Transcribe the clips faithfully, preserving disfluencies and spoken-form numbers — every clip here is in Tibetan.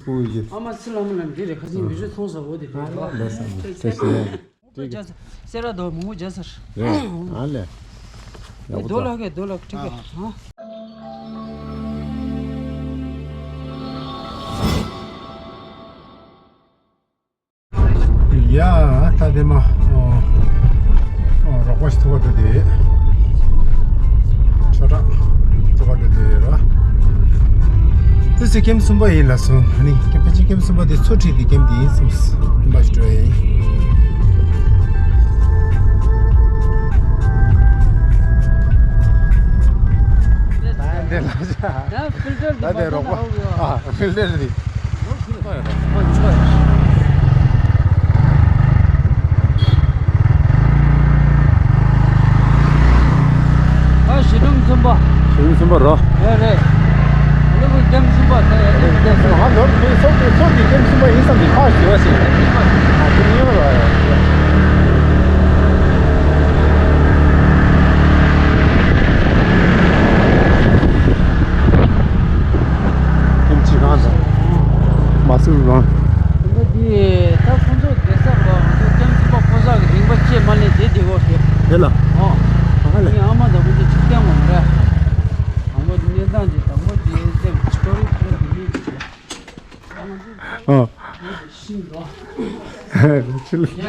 ཨ་མ་ཚེ་ལྷ་མོ་ལ་འདི་རེད། ཁ་སང་བི་ཌིའོ་མཐོང་ས་འོ་དེ་རེད། ལ་ས་མོ་ཏེ་སི་ལེ། སེ་ར་དོ་མོ་མོ་ཇ་སར། རེད། ཨ་ལེ། ཡག་པོ་རྡོ་ལག་གེ་རྡོ་ལག་ཁྲིག་གེ་ཧ། ཡ། ད་དེ་མ་ཨོ་ཨོ་རོགས་པ་ཞིག་ཐུག་པ་འདུག་དེ། ཆོས་གྲགས་ཐུག་པ་འདུག་དེ་ར། དེ་ཚེ་ཀེམ་གསུམ་པ་ཡིན་ལ་སོང་། ཨ་ནི་ཀེམ་ཕལ་ཆེར་ཀེམ་གསུམ་པ་དེ་མཚོ་ཁྲིད་དེ་ཀེམ་དེ་ཡིན་གསུངས། མ་ཞུ་ཡིན། ད་དེ་ལ་ད་ཕིལ་ཊར་ད་དེ་རོགས་པ་ཨ་ཕིལ་ཊར་དེ། ཨ་ཞི་ལུང་གསུམ་པ། ཞི་ལུང་གསུམ་པ་རོ། རེད་རེད། ལུ་གུ་ཀེམ་གསུམ་པ་ད་ཡ་ལུ་གུ་ཀེམ་གསུམ་པ། ང་ནོར་དེ་སོགས་དེ་ཚོ་དེ་ཀེམ་གསུམ་པ་ཡིན་བསམ་གྱི་ཁག་ཞི་བ་ཞིག་ཨ་དེ་ཉོ་ར། ཁྱིམ་གཅིག་གང་དང་། མ་སུ་རང་། འདི་ད་ཁོང་ཚོ་སྡོད་ས་རེད་པ། ང་ཚོ་ཀེམ་གསུམ་པ་ཕོ་གསར་གྱི་རིན་པ་བཅད་མ་ལེན་དེ་བདེ་བོ་རེད། དེ་ལ། ཨོ། ཨ་ལེ། ངའི་ཨ་མ་དང་པོ་དེ་ཅིག་བསྟན་དགོས་མ་རེད། དང་པོ་དེ་གནས་སྟངས་དེ་དང་པོ་དེ་བསྟན་ཅིག་ཀོ་རི་ཁོ་རི་དེ་མིན་གྱི་ཨ། ཤིང་འགྲོ། ཆུ་ལ། ཡ།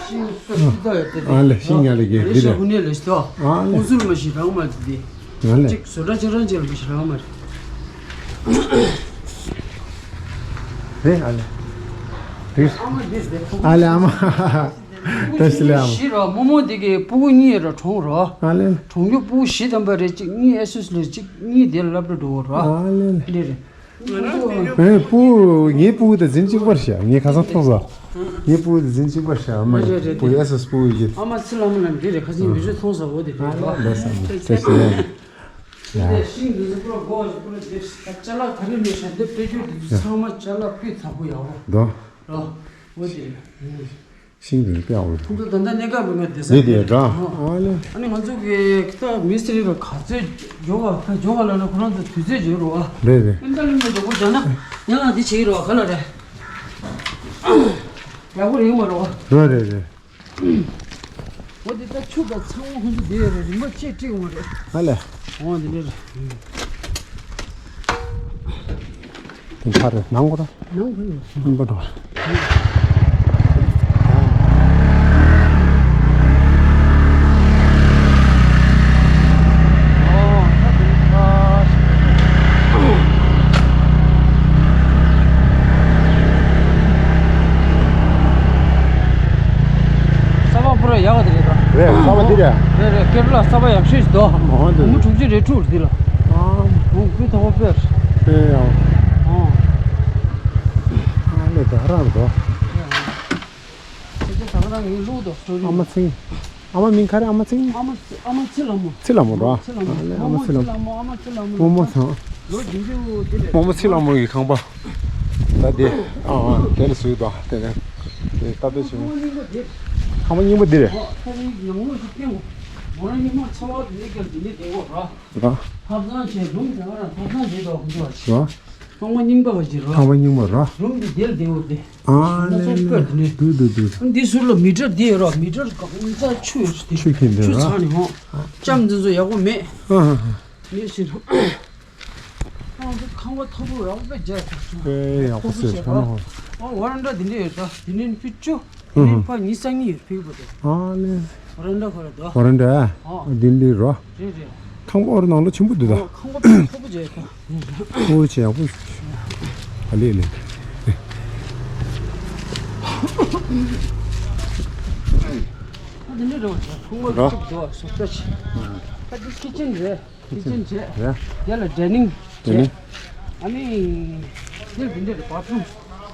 ཤིང་སོ་སོ་ཡོད་དེ། ཨ་ལེ་ཤིང་ཡ་ལེ་གེ་འདི་ལེ། ཧུ་ནེ་ལེ་ཤི་ཏོ། ཨ་ལེ། ཧུ་ཟུར་མ་ཤི་རང་མ་དེ། ཨ་ལེ། གཅིག་བཟོ་གྲྭ་ཆ་རང་ཅེར་མ་ཤི་རང་མ་རེད། རེད་ཨ་ལེ། རེད། ཨ་མ་དེ་དེ་ཕུ་གུ། ཨ་ལེ་ཨ་མ། ད་ཤི་ལེ་ཨ་མ། ཤི་རོ་མོ་མོ་དེ་གི་ཕུ་གུ་གཉིས་རོ་གྲོངས་རོ། ཨ་ལེ། གྲོངས་རྒྱུ་ཕུ་གུ་བཞི་ཐམ་པ་རེད། གཅིག་གཉིས་ཨེ་སུས་ལེ། གཅིག་གཉིས་དེ་ལ་སློབ་གྲྭ་འགྲོ་རོ། ཨ་ལེ། འདི་རེད། ཨེ་སྤུ་གུ། ངའི་སྤུ་གུ་དང་འཛིན་གཅིག་པར་བྱ། ངས་ཁ་སང་མཐོང་ས། ངའི་སྤུ་གུ་དང་འཛིན་གཅིག་པར་བྱ། ཨ་མ་རེད་རེད་རེད། སྤུ་གུ་ཨེ་སི་སྤུ་གུ་ཡིན། ཨ་མ་ཚེ་ལྷ་མོ་ལ་འདི་རེད། ཁ་སང་བི་ཌིའོ་མཐོང་ས་འོ་དེ་རེད། ཨ་ལེ་ལེ་ས་མོ་ཏེ་སི་ལེ། ཡ། ཤིང་འདི་ཚོ་པུ་ར་སྒོ་ཞིག་པུ་ར་འདེབས་ཤིག་ད་ཅ་ལག་ག་རེ་མེད་ཤ་འདི་དཔེ་སྐྱོ་འདི་ཚོ་ཚང་མ་ཅ་ལག་སྤུས་དག་པོ་ཡག་པོ། དོ། རོ། འོ་དེ་རེད། ཤིང་དེ་དཔེ་ཡག་པོ་རེད། ཁོང་ཚོ་ད་ལྟ་གནས་སྐབས་ལ་ང་བསྡད་ས་རེད་དེ་རེད། ར་ཨ་ལེ། ཨ་ནི་ང་ཚོ་གི་ད་མི་སི་རི་ལ་ག་ཚོད་འཇོག་པ་ད་འཇོག་པ་ལ་ན་ཁོ་རང་ཚོ་དུས་ཚོད་འཇོག་རོགས་ཨ། རེད་རེད། ཨ་ནི་ད་ལུང་མ་འཇོག་པོ་བྱ་ན་ཡང་ལ་འདི་བྱེད་ཀྱི་རོགས་ག་ལ་རེད། ཡག་པོ་རེད་མ་རོགས། རེད་རེད་རེད། འོ་དེ་ད་ཆུ་དང་ཚང་མ་ཁོང་ཚོ་བསྡད་ཡོད་རེད། རིན་པ་ཆེ་སྤྲད་ཡོང་རེད། ཨ་ལེ། འོ་དེ་འདྲ་རེད། དེ་ཁ་རེད་ནང་གོ་ར། ནང་གོ་ར། ཨིན་པ་འགྲོ། ས་བ་པུ་ར་ཡག་ག་དེ་རེད་དོ། རེད་ས་བ་འདི་རེད། རེད་རེད། ཀེ་ར་ལ་ས་བ་ཡག་ཤོས་ཤིག་དོ། འོ་འདི་མུ་དྲུག་ཅུ་རེ་དྲུག་འདི་ལ། ཨ། འོ་ཀུན་ཐོག་པ་དཔེར། དཔེ་ཡག་ཨོ། ཨ་ལེ་ད་རང་དོ། ཁྱེད་ཚོ་ད་ག་རང་གི་ལུགས་དང་སོ་རིགས། ཨ་མ་ཚེ་རིང་། ཨ་མ་མིང་ག་རེ། ཨ་མ་ཚེ་རིང་། ཨ་མ་ཚེ། ཨ་མ་ཚེ་ལྷ་མོ། ཚེ་ལྷ་མོ་རོ། ཚེ་ལྷ་མོ། ཨ་ལེ་ཨ་མ་ཚེ་ལྷ་མོ། ཨ་མ་ཚེ་ལྷ་མོ། མོ་མོ་ཚང་། ལོ་བདུན་ཅུ་དེ་ལས། མོ་མོ་ཚེ་ལྷ་མོ་ཡི་ཁང་པ། ད་དེ། ཨ་ཨ་དེ་ལ་བཟོས་དང་དེ་ནས། དེ་ལྟ་དཔེ་བྱུང་། ཁང་པ་རྙིང་པ་དེ་རེད། ཁང་པ་རྙིང་པ་དེ་རེད། ཨོ་ད་རེས་ཉམས་མྱོང་ཞིག་བསྟན་དགོས། མོ་རང་རྙིང་མ་ཚ་བ་དེ་ནས་ཀྱང་དེ་ནས་བསྡད་དགོས་ར། ར། ཐབ་ཚང་བྱས་རུམ་དེ་ག་ར་ཐབ་ཚང་བྱས་དང་ཁོང་ཚོ་བ་བྱས། ར། ཁང་པ་རྙིང་པ་བ་ཞིག་ར། ཁང་པ་རྙིང་པ་ར། རུམ་དེ་དེ་ལ་བསྡད་དགོས་དེ། ཨ་ལེ་ལེ། དུ་དུ་དུ། འདི་ཟུར་ལ་མི་ཊར་འདི་ཡོད་ར། མི་ཊར་གང་ཙམ་ཆུ་ཡོད་རེད་དེ། ཆུ་ཁྱེར་འདི་ཆུ་ར། ཚང་ནས་ཧོ། ལྕམ་འདི་ཚོ་ཡག་པོ་མེད། ཨ་ཧ་ཧ། མེད་ཟེར། ཁང་པ་ཁང་པ་མཐོ་པོ་ཡག་པོ་རྒྱག་ཐུབ་སོང་། ཨེ་ཡག་པོ་ཟེར་ཁོ་ན་ཧོ། ཨོ་ཝ་རན་ཌ་འདི་འདྲ་ཡོད་ད། འདི་ནས་ཕུ་བཅུ། འདི་ནས་ཕ་ཉི་ཤུ་རྩ་གཉིས་ཡོད་ཕུ་བོ་དེ། ཨ་ལེ། ཝ་རན་ཌ་ཁོ་ར་དོ། ཝ་རན་ཌ་ཨ། ཨོ། འདི་འདི་རོ། རེད་རེད། ཁང་པ་ཨོ་ར་ནང་ལོ་ཆེན་པོ་འདུག་ད། ཨོ་ཁང་པ་མཐོ་པོ་བྱས་ད། ཨོ་ཆེ་ཡག་པོ། ཨ་ལེ་ལེ། ཨ་འདི་འདྲ་རེད་བ། ཁང་པ་རོ། ཐུབ་འདུག་བ་སོ་ད་ཆེ། ཨ་འདི་ཁི་ཆན་རེད། ཁི་ཆན་བྱས། རེད། དེ་ལ་ཌའི་ནིང་ཌའི་ནིང་བྱས། ཨ་ནི། དེ་འདི་འདྲ་རེད་བ་ཐུམ།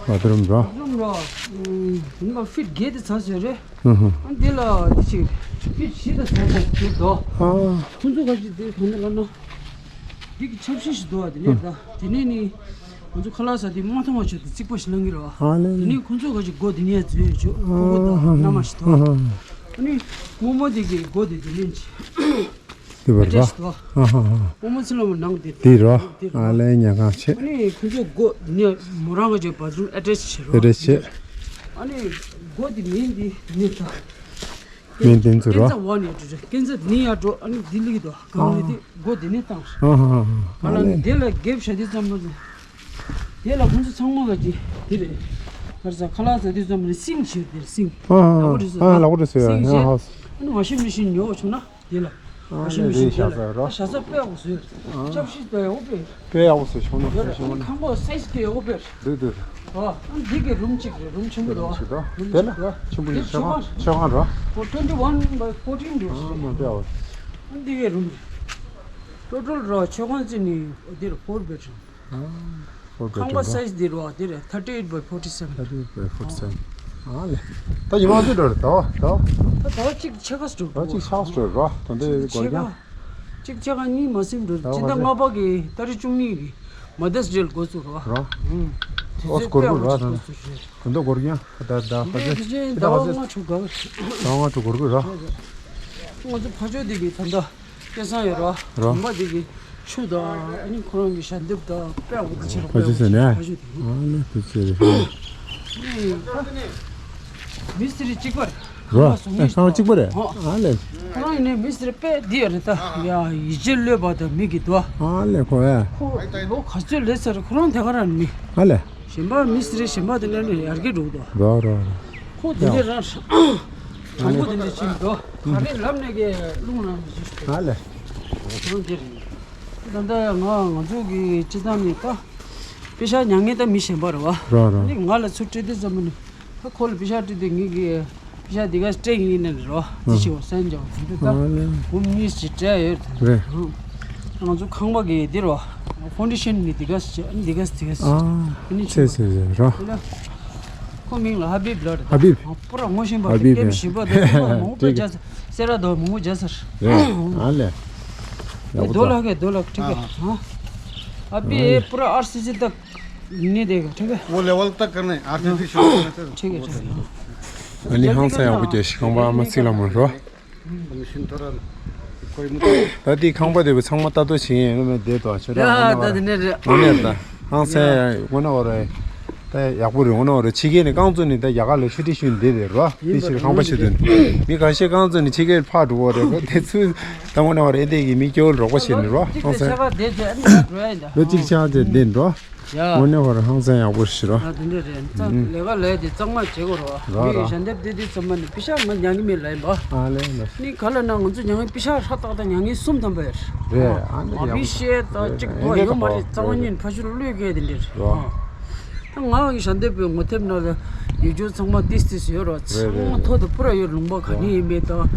བ་ཐུམ་རོ། བ་ཐུམ་རོ། ཨུམ། ཡིན་པ་ཕིཊ་བརྒྱད་དེ་ཚར་ཟེར་རེད། ཨུ་ཧུ། ཨ་ནི་དེ་ལ་དེ་ཅིག་ཕིཊ་བཞི་དང་ཚར་ཟེར་དེ་དོ། ཨ། ཁོང་ཚོ་ག་ཅིག་དེ་ག་འདྲ་ལབ་ན། འདི་གི་ཆབ་ཤིང་ཞིག་འདུག་བ་དེ་ནས་ད་དེ་ནས་ནི། ང་ཚོ་ཁ་ལག་ཟ་དེ་མ་མཐོང་བ་ཆེད་དུ་རྩིག་པ་ཞིག་བསླང་གི་རེད་བ། ཨ་ལེ། དེ་ནས་ཁོང་ཚོ་ག་ཅིག་སྒོ་དེ་ནས་འཛུལ་ཡོད་ཆོག་ཁོ་བོ་དང་། ཨ་ཧ་ཧ། མནའ་མ་ཞིག་འདུག་བ། ཨ་ཧ། ཨ་ནི། རྨོ་མོ་དེ་གི་སྒོ་དེ་དེ་ནས་ཅིག་དེ་བར་བ། ཨ་ཧ་ཧ། ཨོ་མོ་ཚི་ལོ་མ་ནང་དེ། དེ་རོ། དེ་རོ། ཨ་ལས་ཉ་གང་ཆེ། ཨ་ནི་ཁོ་ཚོ་སྒོ་ནི་མོ་རང་ག་ཅོ་བ་ཛུམ་ཨེ་ཊེཆ་བྱེད་རོ། ཨེ་ཊེཆ་བྱེད། ཨ་ནི་སྒོ་དེ་མིན་དེ་ནི་ད། མིན་དེ་ཚུ་རོ། ཀན་ཚ་བ་ནི་འགྲོ་ཀན་ཚ་ནི་ཡ་འགྲོ། ཨ་ནི་དེ་ལི་དོ་གང་ལི་དེ་སྒོ་དེ་ནི་བཏང་། ཨ་ཧ་ཧ་ཧ། ཨ་ལ་ནི་དེ་ལ་རྒྱབ་བྱ་དེ་ཙམ་པ་དེ་ལ་ཁོ་ཚོ་ཚང་མ་ག་ཅི་དེ་རེད། ཁར་ས་ཁ་ལག་ཟ་དེ་ཙམ་པ་ནི་སིང་བྱེད་དེ་སིང་། ཨ་ཧ་ཧ། ལ་གོ་རེ་སོ་ཡ་ཧ་ཧ། ཨ་ནི་ཝ་ཤིང་མེ་ཤིན་ཉོ་བ་བྱུང་ན། དེ་ལ། ཨ་ཞིམ་ཞིམ་དེ་དེ་ལ་ཞག་ས་དཔེ་ཡག་པོ་བཟོས། ཨ། ཆབ་ཞིག་དཔེ་ཡག་པོ་དཔེ། དཔེ་ཡག་པོ་བཟོས་བྱུང་ན་ཡོད་རེད། བྱུང་ན། ཁང་པ་སའི་ཛི་དཔེ་ཡག་པོ་དཔེ། འདུག་འདུག་ཨ། ཨ་འདི་གི་རུམ་གཅིག་རེད། རུམ་ཆེན་པོ་འདུག་ཨ། རུམ་ཞིག་འདུག་ཨ། དེ་ལ་ཆེན་པོ་ཞིག་མཆོད་ཁང་། མཆོད་ཁང་རོ། ཨོ་ཊུ་ཝེན་ཊི་ཝན་བའི་ཕོར་ཊིན་འདུག་ཨ་མ་དཔེ་ཡག་པོ། ཨ་འདི་གི་རུམ་རེད། ཊོ་ཊལ་རོ་མཆོད་ཁང་གཅིག་ནི་འདིར་ཕོར་བེད་རུམ། ཁང་པ་སའི་ཛི་འདི་རོ། འདི་རེད། thirty eight by forty seven། thirty eight by forty seven། ཨ་ལེ། ད་ཉི་མ་ཚོད་འགྲོ་རེད་ད། ད་ད་ད་གཅིག་ཕྱེད་ཀ་འགྲོ། ད་གཅིག་ཕྱག་འགྲོ་རོ། ད་འདི་སྒོར་གྱང་། གཅིག་ཕྱེད་ཀ་གཉིས་མ་ཟིན་འགྲོ། ད་སྤྱི་ཟླ་ལྔ་པ་གི་ཏ་རིག་བཅུ་གཉིས་གི་མ་དར་སི་ཌེ་ལ་འགོ་ཚུགས་རོ། རོ། ཨུམ། དེ་ཨོ་ཚོད་སྒོར་དཔེ་གོ་རོ། ད་འགོ་ཚུགས་རེད། ད་འདི་སྒོར་གྱང་ད་ད་ད་ཁ་ཟས་ད་ཁ་ཟས་ཟླ་བ་ལྔ་དྲུག་འགོར་གི་རེད། ཟླ་བ་ལྔ་དྲུག་འགོར་གི་རོ། ང་ཚོ་ཕ་ཇོ་དེ་གི་ད་ལྟ། སྐལ་བཟང་ཡོད་རོ། རོ། དགོན་པ་དེ་གི་ཆུ་དང་ཨ་ནི་ཁོ་རང་གི་ཞལ་འདེབས་དང་དཔེ་ཡག་པོ་དེ་བྱེད་རོགས། ཕ་ཇོ་ཟེར་ནས། ཕ་ཇོ་དེ། ཨ་ནི་དེ་ཚོ་རེད། མི་སི་རི་གཅིག་པ་རེད། རོ། ཁང་པ་བཟོ་མི་ཨ་ཁང་པ་གཅིག་པ་རེད། ཧོ། ཨ་ལེ། ཁོ་རང་ཡིན་ནའི་མི་སི་རི་དཔེ་འདི་ཡོད་རེད་ད། ཡ་ཡིད་ཆེས་ལོས་པ་དང་མི་གི་དོ། ཨ་ལེ་ཁོ་ཡ། ཁོ་ལོ་ག་ཚོད་ལས་ཚར། ཁོ་རང་དེ་ག་རང་མི། ཨ་ལེ། གཞན་པ་མི་སི་རི་གཞན་པ་དེ་ལས་ནས་ཡར་རྒྱས་འགྲོ་གི་འདུག་རོ་རོ་རོ། ཁོ་དེ་འདྲས་རང་དྲང་པོ་དེ་འདྲས་ཕྱིན་འགྲོ། ག་རེ་ལབ་ནས་གི་རླུང་ལངས་མི་ཤེས། ཨ་ལེ། ཁོང་དེ་རེད། ད་ལྟ་ང་ང་ཚོ་གི་སྤྱི་བཏང་ནས་ད་པེ་ཤག་ཉར་མཁན་ད་མི་གཞན་པ་རེད་བ། རོ་རོ། ཨ་ནི་ང་ལ་ཚུར་སྤྲད་དུས་ཙམ་པ་ནི་ད་ཁོ་ལ་པེ་ཤག་སྤྲད་དུས་ངེད་ཀྱི་པེ་ཤག་འདི་ག་སྤྲད་ཡིན་ནས་རོ། འདི་ཞིག་འོ་སན་ཅོ་འདི་ད་ཨ་ལེ། འབུམ་གཉིས་ཤིག་སྤྲད་ཡོད་དེ། རེད། ང་ཚོ་ཁང་པ་གི་འདི་རོ། ཕོན་ཌེ་ཤན་ནི་འདི་ག་ཟེར། འདི་ག་འདི་ག་ཟེར། ཨ་ནི་ཚེ་ཚེ་ཚེ་རོ། ཁོ་མིང་ལ་ཧ་བིབ་ལབ་རེད། ཧ་བིབ། པུ་ར་ངོ་ཤེས་པ་ཧ་བིབ་ཡ། ཀེམ་ཞིབ་པ་དང་མང་པོ་རྒྱ་སེ་ར་དང་མང་པོ་རྒྱ་སར། རེད། ཨ་ལེ། ཡག་པོ་དོ་ལ་ད་གེ་དོ་ལ་ཁྲི་གེ། ཧ། ཨ་བི་ཨེ་པུ་ར་ཨར་སི་སི་ད་ནི་དེ་ག་ཁྲི་གེ། वो लेवल तक करना है, आरसीसी शुरू करना है। ཁྲི་གེ་ཁྲི་གེ། ཨ་ནི་ཧང་སང་ཡག་པོ་རྒྱ་ཤིང་ཁང་པ་ཨ་མ་ཚིག་ལ་མ་རོ། ད་དེའི་ཁང་པ་དེ་བས་ཚང་མ་ལྟ་རྟོག་བྱེད་ཡས་ཡོད་མེད་བསྡད་དོ་ཆོས་ཡ་ད་དེ་ནས་རེད། དངོས་གནས་ད་ཧང་སང་དངོས་གནས་འོ་རེད། ད་ཡག་པོ་རེད། དངོས་གནས་འོ་རེད། ཕྱི་རྒྱལ་ནས་རྐང་བཙུགས་ནས་ད་རྒྱ་གར་ལ་ཆུ་ཁྲིད་ཞུས་འདི་རེད་རོ། དེ་ཕྱིར་ཁང་པ་ཕྱི་དོན་མི་ཁ་ཤས་རྐང་བཙུགས་ནས་ཕྱི་རྒྱལ་ཕར་འགྲོ་བ་རེད་རོ། དེ་ཚོས་ད་དངོས་གནས་འོ་རེད། ཨེ་འདས་ཀྱི་མི་སྐྱོ་བོ་རོགས་པ་བྱས་ནས་རོ། ཧང་སང་ལོ་གཅིག་ཆགས་ཚེ་འདི་འགྲོ། ཡ། དངོས་གནས་ཁོ་རང་ཧང་སང་ཡག་པོ་ཞིག་རོ། ཡ་དེ་འདྲ་རེད། ད་ལས་ཀ་ལས་དེ་གཙང་མ་བྱེད་དགོས་རོ། རོ་རོ། མི་ཞལ་འདེབས་དེ་དུས་ཙམ་པ་ནས་པེ་ཤག་ང་ཉར་གི་མེད་ལབ་ཡིན་པ། ཨ་ལེ་ལེ། ནི་ག་ལ་ན་ང་ཚོ་ཉར་མཁན་པེ་ཤག་ཧྲ་ཏག་ཏག་ཉར་མཁན་གསུམ་ཐམ་པ་ཡོད་རེད། རེད། ཨ་ནི་མ་ཡག་པོ་བི་ཤེས་ད་རེད། གཅིག་ཨེ་ཏོ་ཡོད་མ་རེད། རྩ་བ་ཉིད་ཕ་ཤུལ་བློས་བཀལ་དེ་འདྲ་རེད། རོ། ད་ང་གི་ཞལ་འདེབས་པའི་ངོ་དེབ་ནང་ལ་ཡུལ་ལྗོངས་ཚང་མ་ཏིས་ཏིས་ཡོད་རོ། རེད་རེད། ཚང་མ་ཐོག་ཏུ་པུ་ར་ཡོད། ལུང་པ་ག་ནས་ཡིན་པའི་ད་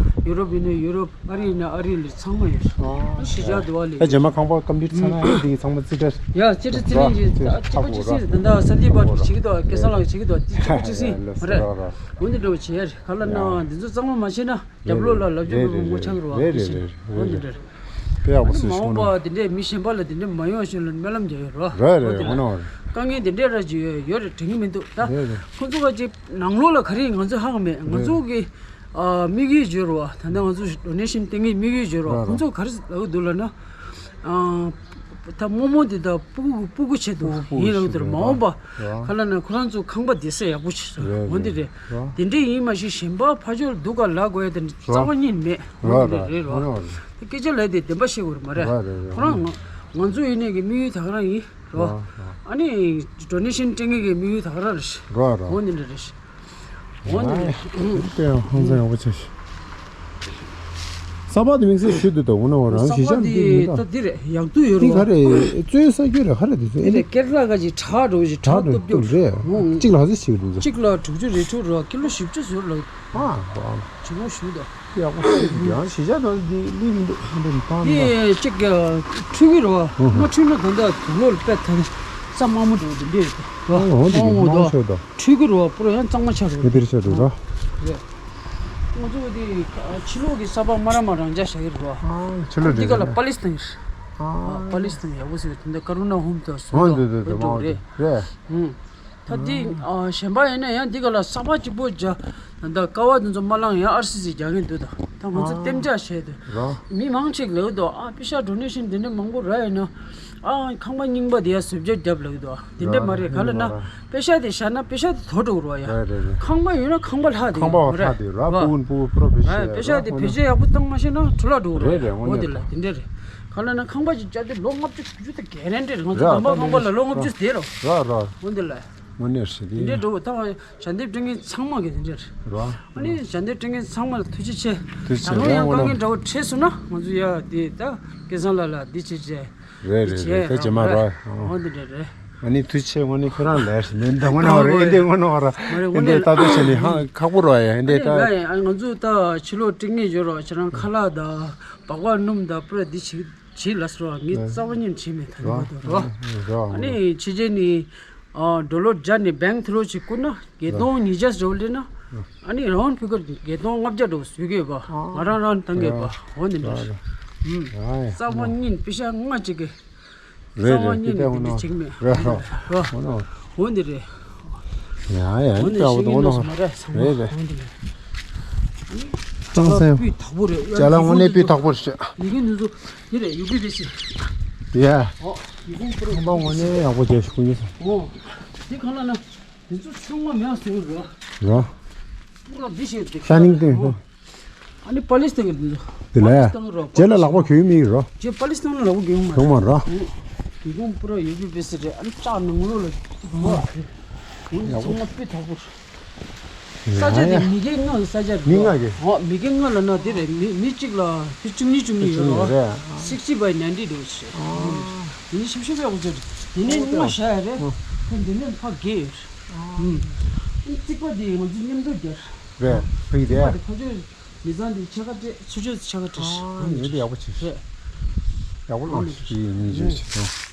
ཡུ་རོབ་ཡིན་ན་ཡུ་རོབ། ཨ་རི་ཡིན་ན་ཨ་རི་ལ་ཚང་མ་ཡོད། ཨ། གཞིས་ཆགས་འདི་བ་ལས། ད་རྗེས་མ་ཁང་པ་ཀམ་པི་ལིཊ་ཚར་ན་ཨ་འདི་གི་ཚང་མ་རྩིས་ཁྲ། ཡ་རྩིས་ཁྲ་རྩིས་ལེན་གྱི་ཨ་གཅིག་པ་གཅིག་སྲིད་རེད། ད་ལྟ་ས་ལི་པར་ཊི་བྱེད་ཀྱི་འདུག་སྐལ་བཟང་ལགས་བྱེད་ཀྱི་འདུག་འདི་གཅིག་པ་གཅིག་སྲིད་མ་རེད། འོ་འདི་འདྲ་བ་བྱེད་ཡ་རེད། ག་ལ་ན་འདི་ཚོ་གཙང་མ་མ་བྱས་ན་རྒྱབ་ལོགས་ལ་ལབ་རྒྱུ་མང་པོ་ཆགས་ཀྱི་རེད་བ། རེད་འདི་རེད་བྱེད་རེད། འོ་འདི་འདྲ་རེད། དཔེ་ཡག་པོ་བཟོས་མ་འོངས་པ་འདི་འདྲས་མི་གཞན་པ་ལ་འདི་འདྲས་མ་ཡོང་ཞིག་ལ་སྨོན་ལམ་རྒྱག་ཡོད་རེད་བ། རེད་རེད། འོ་འདི་འོ་ན་འོ་རེད། དཀའ་ངལ་འདི་འདྲས་ར་ཅིག་ཡོད་ཡོད་རེད་དྲན་གྱི་མི་འདུག་ད་རེད་རེད། ཁོ་ཚོ་ག་ཅིག་ནང་ལོགས་ལ་ག་རེ་ང་ཚོ་ཧ་གོ་མེད། ང་ཚོ་གི་ཨ་དམིགས་ཡུལ་བརྗོད་རོགས། ད་ལྟ་ང་ཚོ་ཌོ་ནེ་ཤན་སྟེར་མཁན་དམིགས་ཡུལ་བརྗོད་རོགས། རོགས་ཁོང་ཚོ་ག་རེ་ལབ་ཀྱི་འདུག་ལབ་ན། ཨ་ད་རྨོ་མོ་འདི་དང་སྤུ་གུ་སྤུ་གུ་ཆེད་དུ་སྤུ་གུ་ཡིན་ལབ་ཀྱི་འདུག་སྤུ་གུ་མ་འོངས་པ་རོགས་ག་ལབ་ན་ཁོ་རང་ཚོ་ཁང་པ་བསྡད་ས་ཡག་པོ་ཞིག་རོགས། འོ་འདི་རེད། རེད་རེད། དེ་འདྲས་ཡིན་མ་གཞི་གཞན་པ་ཕ་ཕྱོགས་ལ་སྡུག་ག་ལབ་དགོས་ཡ་དེ་འདྲ་རྩ་བ་ཉིད་མེད། འོ་འདི་རེད་རོགས། འོ་འདི་རེད། དེ་སྐད་ཆ་ལབ་དེ་བདེན་པ་བཤད་དགོས་རེད་མ་རེད། རོགས་རེད་རེད། ཁོ་རང་ང་ང་ཚོ་ཡིན་ནའི་གི་དམིགས་ཡུལ་ད་ག་རང་ཡིན། རོ། རོ། ཨ་ནི་ཌོ་ནེ་ཤན་སྤྲད་མཁན་གྱི་དམིགས་ཡུལ་ད་ག་རང་རེད། རོ་རོ། འོ་འདི་འདྲ་རེད། འོ་འདི་འདྲ་རེད། དེ་ཡང་ཧང་སང་ཡག་པོ་ཆགས་ཤག་ས་པགས་དེ་དམིགས་བསལ་ཞུ་འདུག་ད་འོ་ན་འོ་རང་ས་པགས་གཞིས་ཆགས་འདི་འདི་ད་འདི་རེད། ཡག་ཏུ་ཡོད་འདི་རོ། ག་རེ་གཙོས་ས་རྒྱུ་རེད། ག་རེ་འདི་ཚོ་འདི་ཨེ་རེད། ནི་ཀེ་ར་ལ་ག་ཅིག་ཁྲག་འགྲོ་ཞིག་ཁྲག་ཁྲག་འགྲོ་སྟོབས་རྒྱུ་རེད། འོ་གཅིག་ལ་ཧ་ཟི་ཞིག་འདུག་གཅིག་ལ་དྲུག་ཅུ་རེ་དྲུག་རོ། ཀི་ལོ་བཞི་བཅུ་ཟུར་ལ། ཨ་ཨ། ཇི་མོ་ཞུ་ད། ཡག་པོ་ཡང་གཞིས་ཆགས་དང་འདི་གླིང་མི་འདུག་ཧ་འདྲ་མི་སྤང་འདི་འདུག་གཅིག་ཀྱང་འཁྲུལ་གི་རེད་བ། ཧུ་ཧུ། མ་འཁྲུལ་ན་ད་ལྟ་དུག་ལོག་ལ་དཔེ་ཐ་ས་དམའ་མོ་འགྲོ་འདི་འདྲས་རེད་བ། ཨོ་འདི་ཨོ་མང་ད་ཆོག་ད། འཁྲུལ་གི་རེད་བ། པུ་ར་ཡང་གཙང་མ་ཆགས་རེད། དེ་འདྲ་ཆགས་འདུག་ད། རེད། ང་ཚོ་འདི་ཕྱི་ལོགས་ཀྱི་ས་པགས་མ་ར་མ་རང་འཇགས་བཞག་གི་རེད་བ། ཨ་ཕྱི་ལོགས་འདི་ག་ལ་རེད། པ་ལི་སི་ཐན་རེད། ཨ་པ་ལི་སི་ཐན་ཡག་པོ་ཟེར་དེ་འདྲ་ཀ་རུ་ན་ཧོམ་དང་བཟོ་ཨོ་འདི་འདི་འདི་འདྲ་མང་རེད། རེད། ཨུ། ད་འདི་ཨ་གཞན་པ་ཡིན་ན་ཡང་འདི་ག་ལ་གསར་པ་གཅིག་པོ་རྒྱག་ད་ཀ་བ་དེ་ཚོ་མ་བླངས་ཡང་ཨར་སི་སི་རྒྱག་གིན་འདུག་ད་ད་ང་ཚོ་ཨ་གཏན་འཇགས་བྱས་ཏེ་རོ། མི་མང་ཆེ་ལབ་འདུག་ཨ་པེ་ཤ་ཌོ་ནེ་ཤན་དེ་འདྲ་མང་པོ་རག་ཡོད་ན་ཨ་ཁང་པ་རྙིང་པ་དེ་ཡ་བཟོ་བཅོས་རྒྱབ་ལབ་འདུག་དེ་འདྲ་མ་རེད། ག་ལབ་ན་པེ་ཤ་དེ་བཞག་ན་པེ་ཤ་དེ་དོར་འགྲོ་གི་རེད་ཡ། རེད་རེད་རེད། ཁང་པ་ཡོད་ན་ཁང་པ་ལྷག་དེ་ཁང་པ་ཡོད་ལྷག་དེ་ར། ར་སྤུ་གུ་སྤུ་གུ་ཕུ་རོ་བེད་སྤྱོད་ར་པེ་ཤ་དེ་བེད་སྤྱོད་ཡག་པོ་བཏང་མ་ཤེས་ན་འཕྲོ་བརླག་འགྲོ་གི་རེད། རེད་རེད། འོ་དེ་ལ་དེ་འདྲ་རེད། ག་ལབ་ན་ཁང་པ་ཅིག་བཅག་དུས་ལོ་ལྔ་བཅུ་དྲུག་ཅུ་དེ་ག་རན་ཊི་རེད། ང་ཚོ་ར་དམ་པ་ད་ཁང་པ་ལ་ལོ་ལྔ་བཅུ་ཟེར་རོ། ར་ར། འོ་དེ་ལ། དངོས་གནས་རེད་དེ། དེ་འདྲའི་འགྲོ་བ་ད་ཞལ་འདེབས་སྤྲད་མཁན་ཚང་མ་གི་དེ་འདྲ་རེད། རོ། ཨ་ནི་ཞལ་འདེབས་སྤྲད་མཁན་ཚང་མ་ལ་ཐུགས་རྗེ་ཆེ། ཐུགས་རྗེ་ཆེ། ད་རུང་ཡང་རོ། དཀའ་ངལ་འདྲ་བོ་འཕྲད་སོང་ན་ང་ཚོ་ཡ་དེ་ད་སྐལ་བཟང་ལགས་ལ་འདི་བྱེད་བྱེད། རེད་རེད་རེད། ད་རྗེས་མ་རོ། འོ་འདི་འདྲ་རེད། ཨ་ནི་ཐུགས་རྗེ་ཆེ། དངོས་གནས་ཁྱོད་རང་ལས་ནན་ད་དངོས་གནས་རེད། འདི་དངོས་གནས་ར། མ་རེད། དངོས་གནས་ད་ལྟ་བྱས་ནས་ཧ་ཁག་པོ་རོ་ཡ་འདི་ད། ཨ་ནི་ང་ཚོ་ད་ཕྱི་ལོགས་སྤྲད་མཁན་ཡོད་རོ། ཁྱེད་རང་ཁ་ལག་ད་སྦག་སྦག་སྣུམ་ད་པུ་ར་འདི་བྱེད་བྱེད་ལ་སོ་ར། ངས་རྩ་བ་ཉིད་བྱེད་མེད་ད་རོ། ནི་མ་གཏོགས་རོ། རོ། ཨ་ནི་ཕྱི་རྒྱལ་ནི། ཨ་ཌོ་ལར་སྦྱར་ནས་བེང་ཐི་ལོ་ཅིག་བསྐུར་ན་བརྒྱད་སྟོང་ཉིས་བརྒྱ་ཟེར་བ་ལེན་ན། ཨ་ནི་རང་དབང་ཕུལ་སྐབས་བརྒྱད་སྟོང་ལྔ་བརྒྱ་འགྲོ་བཟོས་གི་ཡོད་པ། ང་རང་རང་བཏང་གི་ཡོད་པ། འོ་འདི་འདྲ་ཞིག་ཨུམ། རྩ་བ་ཉིད་པེ་ཤ་ལྔ་གཅིག་གི། རེད་རྩ་བ་རེད། ཉིད་དེ་ནི་འདི་འདྲ་བྱེད་མེད། རེད་རོ། འོ་འདི་རེད། ཡ་ཡ། འོ་འདི་ལྟ་བུ་དང་འོ་ནོ་རེད། རེད་རེད། འོ་འདི་རེད། གཙང་སེང་། སྤུས་དག་པོ་རེད། ཅ་ལག་དངོས་གནས་སྤུས་དག་པོ་རེད། ཡི་གེ་འདི་ཚོ་འདི་རེད། ཡུ་པི་པི་སི། ཡ། ཨོ། ཡི་གེ་པུ་ར་ཁང་པ་དངོས་གནས་ཡག་པོ་བྱས་ཤིག་ཀུན་ཡོད་སོང་། ཨོ། འདི་གང་ལ་ན། འདི་ཚོ་ཆུང་མ་མེད་ཟེར་རོ། རོ། པུ་ར་འདི་ཞིག་འདི། ཤ་ནིང་སྟེང་། ཨོ། ཨ་ནི་པ་ལིས་བཏང་གི་འདུག་དེ་ལ། པ་ལིས་བཏང་རོ། རྗེས་ལ་ལག་པ་གྱོན་མི་རོ། རྗེས་པ་ལིས་བཏང་ན་ལག་པ་གྱོན་མ་རེད། གྱོན་མ་རོ། ཨུ། ཡི་གུང་པུ་ར་ཡུ་པི་པི་སི་རེད། ཨ་ནི་ལྕགས་ནང་ལོགས་ལ་འདུག་གོ། ཨུ། ཚང་མ་སྤུས་དག་པོ། ས་ཆ་དེ་མི་སྒེར་ལྔ་གི་ས་ཆ་རེད། མི་ལྔ་གི། འོ་མི་སྒེར་ལྔ་ལབ་ན་དེ་རེད། མི་མི་གཅིག་ལ་ཕི་བཅུ་གཉིས་བཅུ་གཉིས་ཡོད་རོ། བཅུ་གཉིས་རེད། ཨ། སིག་སི་ཊི་བའི་ནའིན་ཊི་འདྲ་བོ་ཞིག་རེད། ཨ། དེ་ནི་ཤིབ་ཤིབ་ཡག་པོ་བྱས་རེད། དེ་ནི་ཨོ་སྔོན་མ་བཞག་ཡ་རེད། ཨོ། ཁོ་འདི་ནས་ཕར་བརྒལ་ཡོད་རེད། ཨ། ཨུ། རྩིག་པ་དེ་ང་ཚོས་མཉམ་དུ་བརྒལ། རེད། ཕ་གི་རྩིག་པ་དེ། དེ་ཕ་ཆོས་མི་ཚང་དེ་ཕྱེད་ཀ་སྤྲད། ཚུར་ཕྱོགས་ཕྱེད་ཀ་སྤྲད། ཨ། ཡོད་དེ་ཡག་པོ་བྱས། རེད། ཡག་པོ་བླངས་ཤིག་ཡིན་ཡིན་བྱས་ཤིག་ཨ།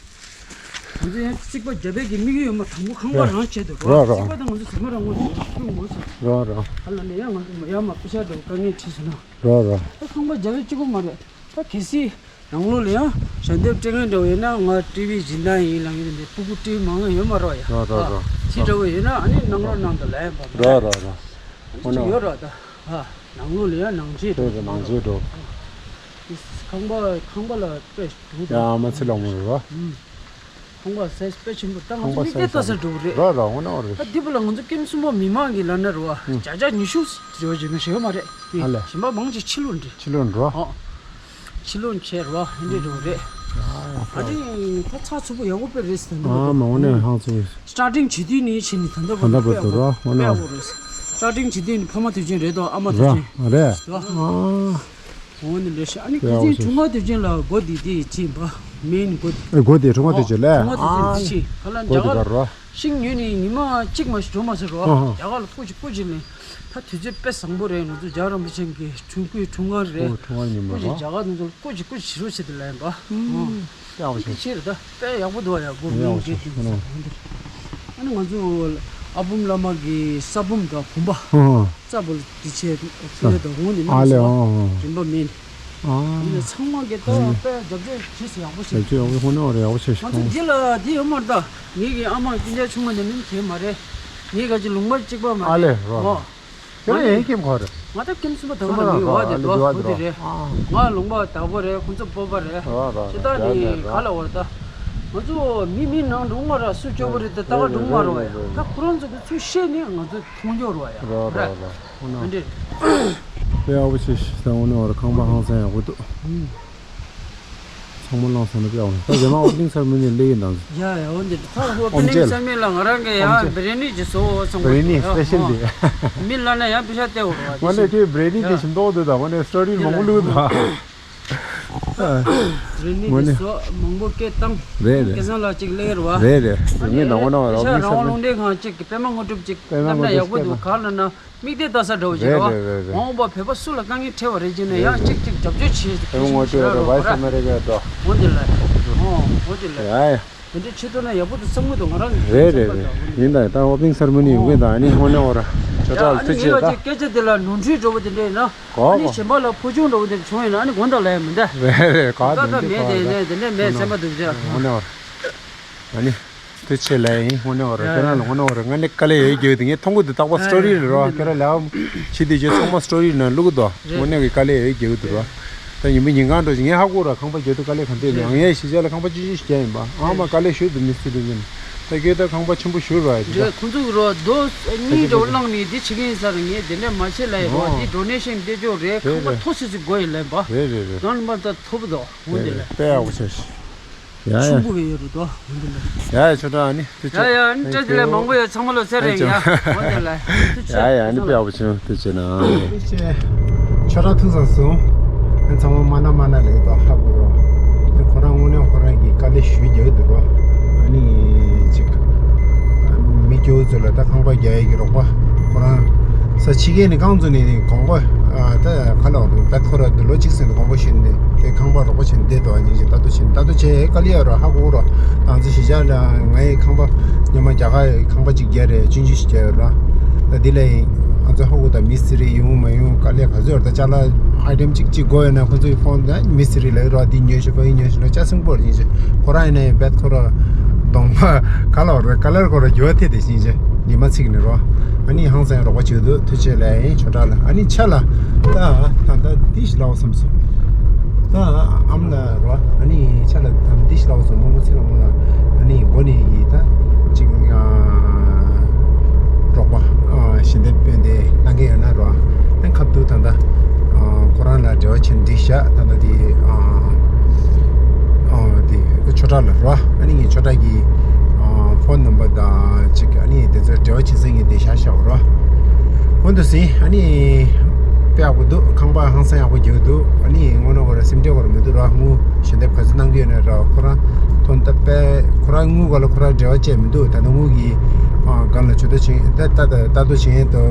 ང་ཚོ་ཡང་རྩིག་པ་རྒྱབ་པའི་གི་དམིགས་ཡུལ་ཡོད་མ། དང་པོ་ཁང་པ་རང་བྱས་འདུག་རོ། རོ་རོ། རྩིག་པ་དང་ང་ཚོ་ཟ་མ་རང་ངོ་ཤེས་ཁྱུག་ངོ་ཤེས། རོ་རོ། ཨ་ལ་ནས་ཡང་ང་ཚོ་ཡར་མར་པེ་ཤ་འདྲ་བོ་དཀའ་ངལ་འཕྲད་སོང་ན། རོ་རོ། ད་ཁང་པ་རྒྱབ་པའི་གཅིག་པོ་མ་རེད། ད་གལ་སྲིད་ནང་ལོགས་ལ་ཡང་ཞལ་འདེབས་སྤྲད་མཁན་འདྲ་བོ་ཡོད་ན་ང་ཊི་ཝི་སྦྱིན་བདག་ཡིན་ལབ་མཁན་དེ་འདྲ་སྤུ་གུ་ཊི་ཝི་མང་ང་ཡོད་མ་རེད་ཡ། རོ་རོ་རོ། ཅི་འདྲ་བོ་ཡོད་ན་ཨ་ནི་ནང་ལོགས་ནང་དུ་ལ་ཡང་བབས། རོ་རོ་རོ། ཨ་ནི་ཅི་ཡོད་རོ་ད། ཨ་ནང་ལོགས་ལ་ཡང་ནང་ཆས་འགྲོ། ནང་ཆས་འགྲོ། ཁང་པ་ཁང་པ་ལ་དཔེ་འདུག་ད། ཡ་མ་ཚི་ལོ་མོ་རོ། ཁང་པ་སའི་ཛི་དཔེ་ཆེན་པོ། ད་ང་ཚོ་མིག་ལྟས་ལྟ་ས་འགྲོ་གི་རེད། རོ་རོ། འོ་ན་འོ་རེད། ད་འདི་བུ་ལ་ང་ཚོ་ཀེམ་སུ་མོ་མི་མང་གི་ལ་ན་རོ། ཨ། བརྒྱ་ཆ་ཉི་ཤུ་རེ་བ་ཅིག་མི་ཤེས་ཡོད་མ་རེད། ཨ་ལས། གཞན་པ་མང་ཆེ་ཕྱི་ལོགས་འདྲི། ཕྱི་ལོགས་འགྲོ། ཨོ། ཕྱི་ལོགས་ཆེ་རོ། ཧན་འདྲི་འགྲོ་གི་རེད། ཨ་ནི་ད་ཚགས་ཚུད་པོ་ཡག་པོ་དཔེ་རེད་ཟེར་འདུག་ཨ་མ་འོ་ནས་ཧང་ཚུད། སི་ཊར་ཊིང་བྱེད་དུས་ནི་ཕྱིན་ནི་ད་ལྟ་བར་དུ་ད་ལྟ་བར་དུ་རོ། དཔེ་ཡག་པོ་རེད། སི་ཊར་ཊིང་བྱེད་དུས་ནི་ཕ་མ་དུས་ཆེན་རེད་དོ། ཨ་མ་དུས་ཆེན་རེད། ཨ། འོ་ནི་འདྲ་ཞིག་ཨ་ནི་ཁ་སང་ཆུང་མ་དུས་ཆེན་ལ་སྒོ་འདི་དེ་ཕྱིན་པ། མེན་སྒོ་འདི། ཨེ་སྒོ་འདི་ཆུང་མ་དུས་ཆེན་ལ། ཨོ། ཆུང་མ་དུས་ཆེན་འདི་ཕྱིན། ཨ། ག་ལ་སྒོ་འདི་རྒྱ་གར་གར་རོ། ཤིང་ཉོས་ནས་ཉི་མ་གཅིག་མ་ཞིག་འགྲོ་མ་ཟེར་རོ། ཨ་ཧ། རྒྱ་གར་ལ་སྤོ་ཅིག་སྤོ་ཅིག་ལེན། ད་དུས་ཚོད་དཔེ་བཟང་པོ་རེད། ང་ཚོ་རྒྱ་རམ་པ་ཆེན་གྱི་འཁྲུངས་སྐུའི་འཁྲུངས་སྐར་རེད། ཨོ་འཁྲུངས་སྐར་ཉིན་མོ་རོ། སྤོ་ཅིག་རྒྱ་གར་ཚོ་སྐོར་ཅིག་སྐོར་ཅིག་བྱེད་རོགས་བྱེད་དུ་ལེན་པ། ཨ། ཡག་པོ་ཞིག་ཆེ་རེད་ད། དཔེ་ཡག་པོ་འདུག་ཡ། སྒོ་མིང་ཡག་པོ་ཞིག་ཁོ་ན། ཨ་ནི་ང་ཚོ་ཨ་བུམ་བླ་མ་གི་ས་བུམ་དང་བུམ་པ། ཨ། རྩ་བུ་ལ་དེ་ཆེ་ཚུལ་ལས་དང་འོང་ནི་ཨ་ལེ། ཨ། རིམ་པ་མིན། ཨ། ཨ་ནི་ཚང་མ་གི་ད་དཔེ་རྒྱབ་སྐྱོར་བྱེད་ས་ཡག་པོ་ཞིག་རྒྱབ་སྐྱོར་ཡག་པོ་ཁོ་ན་རེ་ཡག་པོ་ཞིག་ང་ཚོ་འདི་ལ་འདི་ཡོད་མ་རེད་ད། ངེད་ཀྱི་ཨ་མ་སྤུན་ཀྱག་ཆུང་མ་འདི་མིན་དེ་མ་རེད། ངེད་ག་ཅི་ལུང་པ་གཅིག་པ་མ་རེད། ཨ་ལེ་རོ། ཨོ། ཁྱོད་རང་ཡིན་ཁྱིམ་ཁོ་རེད། ང་ད་ཁྱིམ་གསུམ་པ་དག་ལ་མི་འོ་དེ་འདུག་ཨ་དེ་རེད། ང་ལུང་པ་བདག་པོ་རེད། ཁོང་ཚོ་སྤོབས་པ་རེད། ཅི་ལྟར་ནི་ག་ལ་བར་ད། ང་ཚོ་མི་མི་ནང་འགྲོ་མ་ར་སུ་སྐྱོ་པོ་རེད་དེ་ད་ག་འགྲོ་མ་ར་བ་ཡ། ད་ཁོ་རང་ཚོ་གི་ཚུལ་ཤེས་ནས་ང་ཚོ་མཐོང་ཆོག་ར་བ་ཡ། ར་ར་ར། འོ་ན། མི་འདྲེ། དཔེ་ཡག་པོ་ཞིག་ད་འོ་ན་བར་ཁང་པ་ཧང་སང་ཡག་པོ་འདུག་ཚང་མ་བླངས་སོང་ན་དཔེ་ཡག་པོ་འདུག་ད་རྗེས་མ་ཨོ་པ་ནིང་སེ་རེ་མོ་ནི་སླེབས་ཡིན་དང་། ཡ་ཡ་འོ་འདི་ད་ཨོ་པ་ནིང་སེ་རེ་མོ་ནི་ལ་ང་རང་གི་ཡ་བི་རི་ཡ་ནི་ཅིག་བཟོ་བསམ་གི་འདུག་ཡ། བི་རི་ཡ་ནི་སི་པེ་ཤལ་འདི། མི་ལ་ན་ཡ་པེ་ཤ་སྟེར་བ་ར། ང་ནི་དེ་བི་རི་ཡ་ནི་དེ་ཞིམ་མདོག་འདུག་ད་ང་ནི་སི་ཊོ་རི་མང་པོ་བླུགས་དང་། རི་ནི་ངོ་ནི་དེ་སོ་མང་པོ་སྐད་བཏང་། རེད་རེད། སྐལ་བཟང་ལགས་གཅིག་སླེབས་ར་བ། རེད་རེད། ངས་ནང་ངོ་ནང་བ་ར་ཨོ་པ་ནིང་སེ་རེ་མོ་ནི། རང་དབང་རླུང་འཕྲིན་ཁང་གཅིག་གི་པད་མ་དངོས་གྲུབ་གཅིག་པད་མ་བཏང་ན་ཡག་པོ་འདུག་ག་ལ་ན། མིག་དེ་ལྟ་ས་འདྲ་བོ་ཅིག་རེད་རོ། རེད་རེད་རེད། མ་འོངས་པ་བོད་པ་སུ་ལ་དཀའ་ངལ་འཕྲད་པ་རེད་ཅེ་ན་ཡང་གཅིག་གཅིག་རྒྱབ་སྐྱོར་བྱེད་ཟེར་ཁྱེད་ཆུང་ཞིག་ར་རོ་ར། ཨོ་དེ་ལ། ཨོ་ཨོ་དེ་ལ། ཡ་ཡ། དེ་འདྲའི་ཆེད་དུ་ན་ཡག་པོ་དུ་བསམ་གི་འདུག་ང་རང་གི་རེད་རེད་རེད། ཡིན་ད་ད་ཨོ་པ་ནིང་སེ་རེ་མོ་ནི་ཡོང་གི་ད་ཨ་ནི་ཧོ་ནེ་ཨོ་ར་ཅོ་ཅོ་ལ་ཐུགས་རྗེ་ཆེ་ད། སྐད་ཆ་དེ་ལ་ནོར་འཁྲུལ་འགྲོ་བ་དེ་འདྲ་ཡིན་ན། གོ་ཨ་ནི་གོ། གཞན་པ་ལ་ཕོ་ཆུང་འགྲོ་བ་དེ་འདྲ་བྱུང་ཡིན་ན་ཨ་ནི་དགོངས་དག་ལ་ཡ་མི་འདའ། རེད་རེད་ག་ད་དེ་འདྲ་མེད་གོ་དེ་ར། ནས་དེ་འདྲ་མེད་སེམས་པ་སྡུག་ཅག་ཧོ་ནེ་ཨོ་ར་ཨ་ནི། དེ་ཆེ་ལ་ཡིན། དངོས་གནས་བ་ར་ཁྱེད་རང་ལ་དངོས་གནས་བ་ར་ང་ནི་དཀའ་ལས་ཡོད་རྒྱུ་དེ་ངས་མཐོང་གི་འདུག་རྟག་པར་སི་ཊོ་རི་རེད་རོ། ཁྱེད་རང་ལ་ཕྱི་དེ་རྗེས་ཚང་མ་སི་ཊོ་རི་ནང་བླུག་གི་འདུག་དངོས་གནས་ཀྱི་དཀའ་ལས་ཡོད་རྒྱུ་འདུག་རོ། ད་ཉིན་མོ་ཉིན་གང་འགྲོ་ཞིག་ངས་ཧ་གོ་ར་ཁང་པ་རྒྱག་དུས་དཀའ་ལས་ག་འདྲས་ཡོད། ངས་གཞིས་ཆགས་ལ་ཁང་པ་ཆུང་ཆུང་ཞིག་རྒྱག་ཡིན་པ། ཨ་མ་དཀའ་ལས་ཞུ་འདུག་མི་སི་ཊི་རི་ངས་ད་ཁྱེད་ད་ཁང་པ་ཆེན་པོ་ཞུ་རོ་ཡ། རེད། ཁོང་ཚོ་གི་རོ་རྡོ་གཉིས་འདྲ་བོ་བླངས་ནས་འདི་བྱེད་མཁན་ཡིན་ས་རེད། ངས་དེ་འདྲ་མ་བྱེད་ལབ་ཡིན་རོ། འདི་ཌོ་ནེ་ཤན་སྤྲད་ཆོག་རེད། ཁང་པ་མཐོ་སུ་ཞིག་དགོས་ཡིན་ལབ་ཡིན་པ། རེད་རེད་རེད། ད་ནི་མ་ད་ཐོབ་དོ་འོན་ཏེ་ལ། དཔེ་ཡག་པོ་བྱས་ཤག་ཡ་ཡ། ཆུང་པོ་གི་ཡོད་རེད་དོ། འོན་ཏེ་ལ། ཡ་ཡ་ཆོས་གྲགས་ཨ་ནི་ཐུགས་རྗེ་ཆེ། ཡ་ཡ་ཨ་ནི་བཀྲ་ཤིས་བདེ་ལེགས། མང་པོ་ཡོད། ཚང་མ་ལོ་ཚེ་རིང་ཡ། འོན་ཏེ་ལ། ཐུགས་རྗེ་ཆེ། ཡ་ཡ་ཨ་ནི་དཔེ་ཡག་པོ་བྱུང་། ཐུགས་རྗེ་ཆེ་གནང་། ཐུགས་རྗེ་ཆེ། ཆོས་གྲགས་ཐུགས་བཟང་སོང་། ཨ་ཚང་མ་མ་ན་མ་ན་ལེགས་དོ་ཧ་གོ་རོ། ཨ་ཁོ་རང་དངོས་གནས་ཁོ་རང་གི་དཀའ་ལས་ཞུ་རྒྱུ་འདུག་རོ། ཨ་ནི་ཅིག་མི་སྐྱོ་བོ་ཚོ་ལ་ད་ཁང་པ་རྒྱག་ཡས་ཀྱི་རོགས་པ། ཁོ་རང་ས་ཕྱི་རྒྱལ་ནས་རྐང་བཙུགས་ནས་དགོངས་པ། ཨ་ད་ག་ལ་འོང་འདུག་ད་ཁོ་ར་འདི་ལོ་གཅིག་ཟིན་དུ་དགོངས་པ་ཞུས་ནས་དེ་ཁང་པ་རོགས་པ་བྱས་ནས་བསྡད་དོ། ཨ་ནི་ཅིག་ལྟ་རྟོག་བྱས་ནས་ལྟ་རྟོག་བྱས་དཀའ་ལས་ཡོད་རོ་ཧ་གོ་རོ། ད་ང་ཚོ་གཞིས་ཆགས་ལ་ང་ཡི་ཁང་པ་ཉི་མ་རྒྱ་གར་ཁང་པ་གཅིག་རྒྱག་རེད། ཆུང་ཆུང་ཞིག་རྒྱག་ཡོད་རོ། ད་འདི་ལ་ཡིན། ང་ཚོ་ཧ་གོ་ད་མི་སི་རི་ཡོང་མ་ཡོང་དཀའ་ལས་ག་ཚོད་ཡོད་རེད། ད་ཅ་ལག་ཨའི་ཊེམ་གཅིག་གཅིག་དགོས་ཡོད་ན་ཁོ་ཚོའི་ཕོན་ད་མི་སི་རི་ལ་རོ། འདི་ཉོས་ཤོག་པ་ཡིན་ཉོས་ཤོག་ལ་ཅ་སེང་པོར་ཡིན་ཅེ། ཁོ་རང་ཡིན་ན་ཡང་བེད་ཁོ་ར་གདོང་པ་ག་ལ་རོ་ག་ལར་ཁོ་ར་འགྱུར་བ་ཐེབས་དེ་ཕྱིན་ཅེ་ཉི་མ་ཚིག་ནས་རོ། ཨ་ནི་ཧང་སང་རོགས་པ་བྱེད་འདུག་ཐུགས་རྗེ་ཆེ་ལ་ཡིན་ཆོས་གྲགས་ལ། ཨ་ནི་ཆ་ལ་ད་ད་ད་འདི་ཞིག་ལའོ་བསམ་སོང་། ད་ཨམ་ལ་རོ། ཨ་ནི་ཆ་ལ་ད་འདི་ཞིག་ལའོ་བསམ་མོ་མོ་ཚིག་ལ་མོ་ལ། ཨ་ནི་མགོ་ནས་ཡིན་ད་ཅིག་རོགས་པ་ཞལ་འདེབས་སྤྲད་དེ་གནང་གི་ཡོད་ན་རོ། ཨ་ཁ་ཐུག་ད་ད་ཁོ་རང་ལ་འབྲེལ་བ་བྱེད་འདི་ཤ་ད་ད་འདི། ཨ་དེ་ཆོས་གྲགས་ལ་རོ། ཨ་ནི་ངས་ཆོས་གྲགས་ཀྱི་ཨ་ཕོན་ནམ་བར་དང་ཅིག་ཨ་ནི་དེ་ཚོ་འབྲེལ་བ་བྱེད་སའི་ངས་དེ་བཞག་བཞག་རོ། འོན་ཏུ་ཟིན་ཨ་ནི་དཔེ་ཡག་པོ་འདུག་ཁང་པ་ཧང་སང་ཡག་པོ་རྒྱག་འདུག་ཨ་ནི་དངོས་གནས་ཁོ་ར་སེམས་ཁྲལ་ཁོ་ར་མི་འདུག་རོ། དངུལ་ཞལ་འདེབས་ག་ཚོད་གནང་གི་ཡོད་ན་རོ། ཁོ་རང་ཐོན་ད་དཔེ་ཁོ་རང་དངུལ་ག་ལ་ཁོ་རང་འབྲེལ་བ་བཅད་མི་འདུག་ད་ལྟ་དངུལ་གྱི་ཨ་སྒང་ལ་ཇུས་གཏོགས་བྱེད་ད་ད་ད་ལྟ་ལྟ་རྟོག་བྱེད་མཁན་དུ་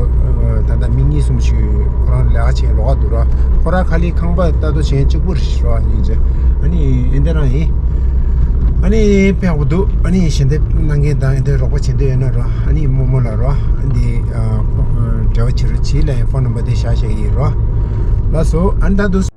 ད་ལྟ་མི་གཉིས་གསུམ་ཞིག་ཁོ་རང་ལས་ཀ་བྱེད་ལོགས་ཀ་འདུག་རོ། ཁོ་རང་ཁ་ལི་ཁང་པ་ལྟ་རྟོག་བྱེད་མཁན་གཅིག་པུ་རེད་རོ། ཡིན་ཅེ་ཨ་ནི་ཨེ་འདི་རང་ཡིན། ཨ་ནི་དཔེ་ཡག་པོ་འདུག་ཨ་ནི་ཞལ་འདེབས་གནང་མཁན་དང་ཨེ་འདི་རོགས་པ་བྱེད་འདོད་ཡོད་ན་རོ། ཨ་ནི་རྨོ་མོ་ལ་རོ། ཨ་འདི་ཨ་འབྲེལ་བ་བྱེད་རོགས་བྱེད་ལ་ཡང་ཕོན་ནམ་བར་དེ་བཞག་བཞག་ཡིན་རོ། ལགས་སོ། ཨ་ནི་ད་འདུག